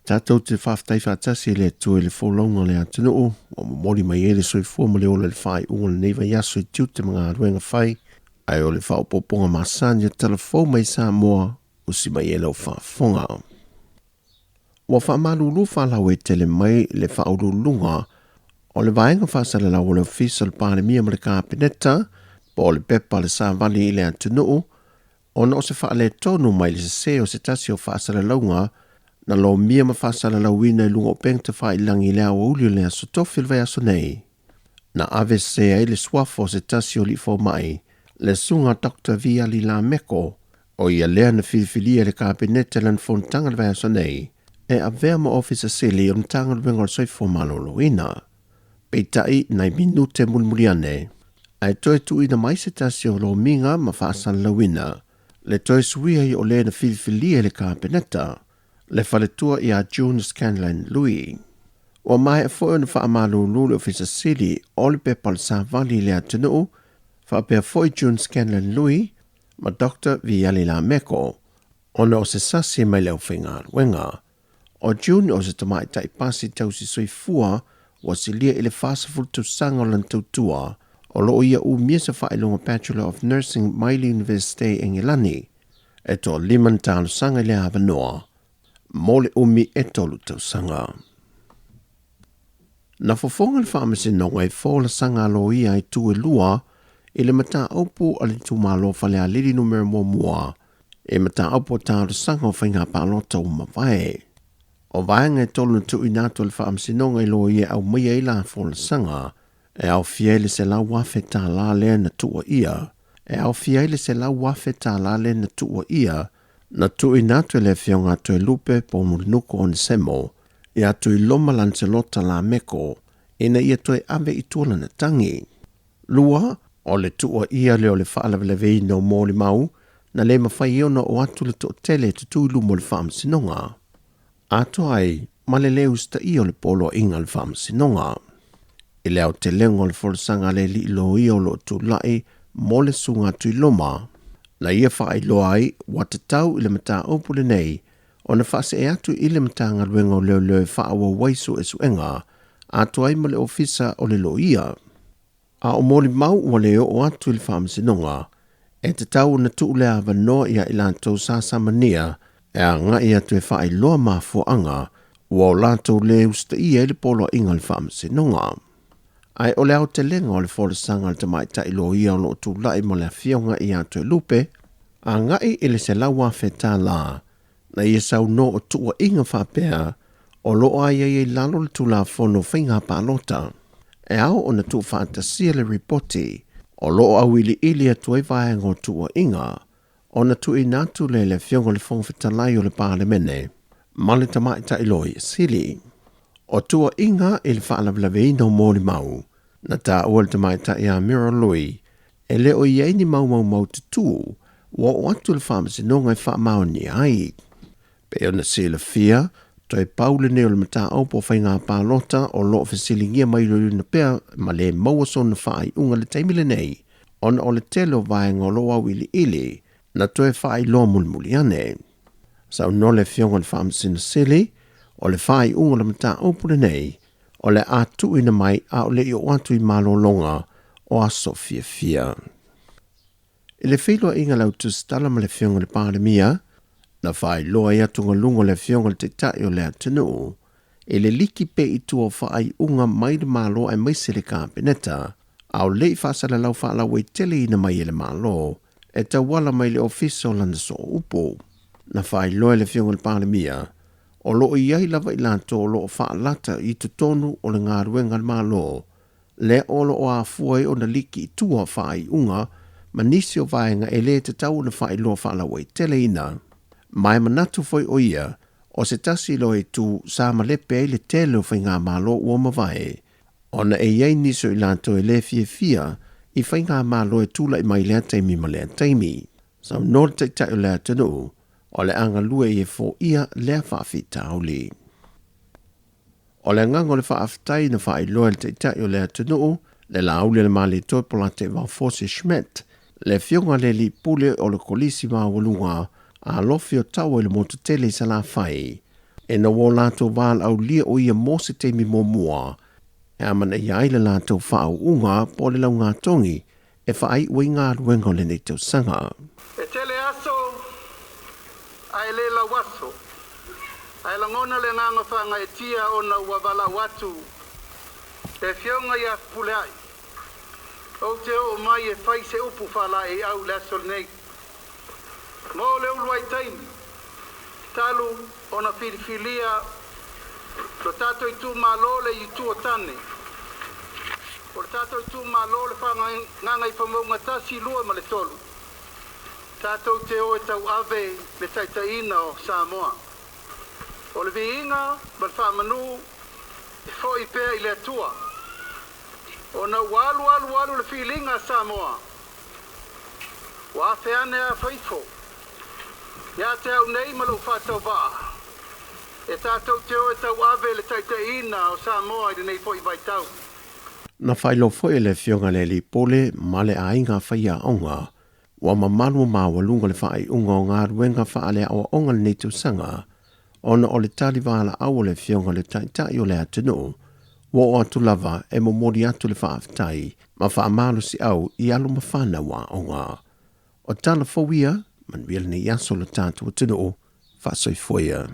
Tatou te faafetai faatasi i le Atua i le folauga o le atunuu ua momoli mai ai le soifua ma le ola i le faaiuga o lenei vaiaso i tiute ma galuega fai, ae o le faaopoopoga masani o tala fou mai Samoa usi mai ai lau faafofoga. Ua faamalulu faalauaitele mai le faauluuluga o le Vaega Faasalalau o le Ofisa o le Palemia ma le Kapeneta po o le pepa a le Savali i le atunuu ona o se faaletonu mai le sese o se tasi o faasalalauga na lomia ma faasalalauina i luga o upega tafailagi i le aoauli o le Aso Tofi o le vaiaso nei. Na ave sese ai le suafa o se tasi o alii fomai, le Susuga Doctor Viali Lameko, o ia lea na filifilia e le Kapeneta i lana fonotaga i le vaiaso nei, e avea ma Ofisa Sili o le Matagaluega o le Soifua Maloloina. Peitai, nai minute mulimuli ane, ae toe tuuina mai se tasi o lomiga ma faasalalauina le toe suia ai o le na filifilia e le Kapeneta, le faletua ia June Scanlan Lui. Ua maea foi ona faamalulu le Ofisa Sili o le Pepa o le Savali i le atunuu, faapea foi June Scanlan Lui ma Doctor Viali Lameko, ona o se sasi mai le aufaigaluega. O June o se tamaitai pasi tausi soifua ua silia i le 40 tausaga o lana tautua, o lo o ia umia se faailoga Bachelor of Nursing mai le Iunivesite i Engelani. E toalima na talosaga i le avanoa mo le umi e tolu tausaga. Na fofoga le Faamasinoga i folasaga a loia i tu e lua i le mataupu a le itumalo Falealili Numera 1 i mataupu o talosaga o faiga palota ua mavae. O vaega e tolu na tuuina atu e le Faamasinoga i loia e aumaia ai la folasaga e aofia ai le $100,000 lea na tuuaia, e aofia ai le $100,000 lea na tuuaia na tuuina atu e le Afioga a Toelupe Poumulinuku Onesemo ia Tuiloma Lancelota Lameko ina ia toe ave i tua lana tagi. Lua, o le tuuaia lea o le faalavelaveina o molimau na le mafai ai ona oo atu le toatele e tutū i luma o le Faamasinoga, atoa ai ma le lē usitaia o le poloaiga a le Faamasinoga. I le aotelega o le folasaga a le alii loia o lo o tulai mo le Susuga a Tuiloma, na ia faailoa ai ua tatau i le mataupu lenei ona faasee atu i le Matagaluega o Leoleo e faaauau ai suesuega atoa ai ma le Ofisa o le Loia. A o molimau ua le oo atu i le Faamasinoga, e tatau ona tuu le avanoa ia i latou sa samania e agai atu e faailoa mafuaaga ua o latou le usitaia ai le poloaiga a le Faamasinoga. Ae o le aotelega o le folasaga a le tamaitai loia o lo o tulai mo le Afioga ia Toelupe, agai i le $100,000 na ia saunoa o tuuaiga faapea o lo o aiaia i lalo o le Tulafono o Faiga Palota, e ao ona tuufaatasia le ripoti o lo o auiliili atu ai vaega o tuuaiga ona tuuina atu lea i le Afioga i le Fofoga Fetalai o le Palemene ma le Tamaitai Loia Sili. O tuuaiga i le faalavelaveina o molimau na taua e le Tamaitai a Mira Lui e le o i ai ni maumau tutū ua oo atu i le Faamasinoga e faamaonia ai. Pei ona silafia, toe pau lenei o le mataupu o faiga palota o lo o fesiligia ma iloiloina pea ma le maua sona faaiuga i le taimi lenei ona o le tele o vaega o lo o auiliili na toe faailoa mulimuli ane. Saunoa le Afioga i le Faamasino Sili, o le faaiuga o le mataupu lenei o le a tuuina mai a o le i oo atu i malologa o aso fiafia. I le feiloaiga lau tusitala ma le Afioga i le Palemia, na faailoa ai atugaluga o le Afioga i le Taitai o le atunuu i le liki pea i tua o faaiuga mai le Malo aemaise le Kapeneta, a o le i faasalalau faalauaiteleina mai e le Malo e tauala mai le Ofisa o lana Sooupu. Na faailoa e le Afioga i le Palemia o lo o i ai lava i latou o lo o faalata i totonu o le galuega a le Malo, lea o lo o afua ai ona liki i tua faaiuga ma nisi o vaega e le tatau ona faailoa faalauaiteleina. Ma e manatu foi o ia, o se tasi loa itu sa malepe ai le tele o faigamalo ua mavae, ona e i ai nisi o i latou e le fiafia i faigamalo e tulai mai lea taimi ma lea taimi. Saunoa le Taitai o le atunuu, o le a galue ai e foia lea faafitauli. O le agaga o le faafetai na faailoa e le Taitai o le atunuu, le Laauli a le Malietoa Polate Vaofosi Schmidt, le Afioga i le Alii Pule o le Kolisi Maualuga a Alofi o Taua i le motu tele i Salafai. Ina ua o latou valaaulia o ia mo se taimi muamua, e amanaia ai le latou faauuga po o le laugatogi e faaiu ai galuega o lenei tausaga. E tele aso ae le lauaso, ae lagona le agaga faagaeetia ona ua valaau atu le Afioga ia Fepuleai, ou te oo mai e fai se upu faalaeiau i le aso lenei. Mo le uluai taimi talu ona filifilia lo tatou itumalo le Itu o Tane, o le tatou itumalo le Faagagaifomauga 1, 2 ma le 3, tatou te o e tauave le taitaiina o Samoa. O le viiga ma le faamanu e foi pea i le Atua, ona ua alu alu alu le filiga a Samoa, ua afe ane afe ifo ia te au nei ma lou faatauvaa, e tatou te o e tauave le taitaiina o Samoa i lenei foi vaitau. Na faailoa foi e le Afioga i le Alii Pule ma le aiga faiaoga ua mamalu ma maualuga le faaiuga o galuega faaleaoaoga lenei tausaga ona o le tali valaau a le Afioga i le Taitai o le atunuu ua oo atu lava e momoli atu le faafetai ma faamalosiau i alo ma fanau aoga. O tala fou ia, manuia lenei aso lo tatou atunuu, faasoifua ia.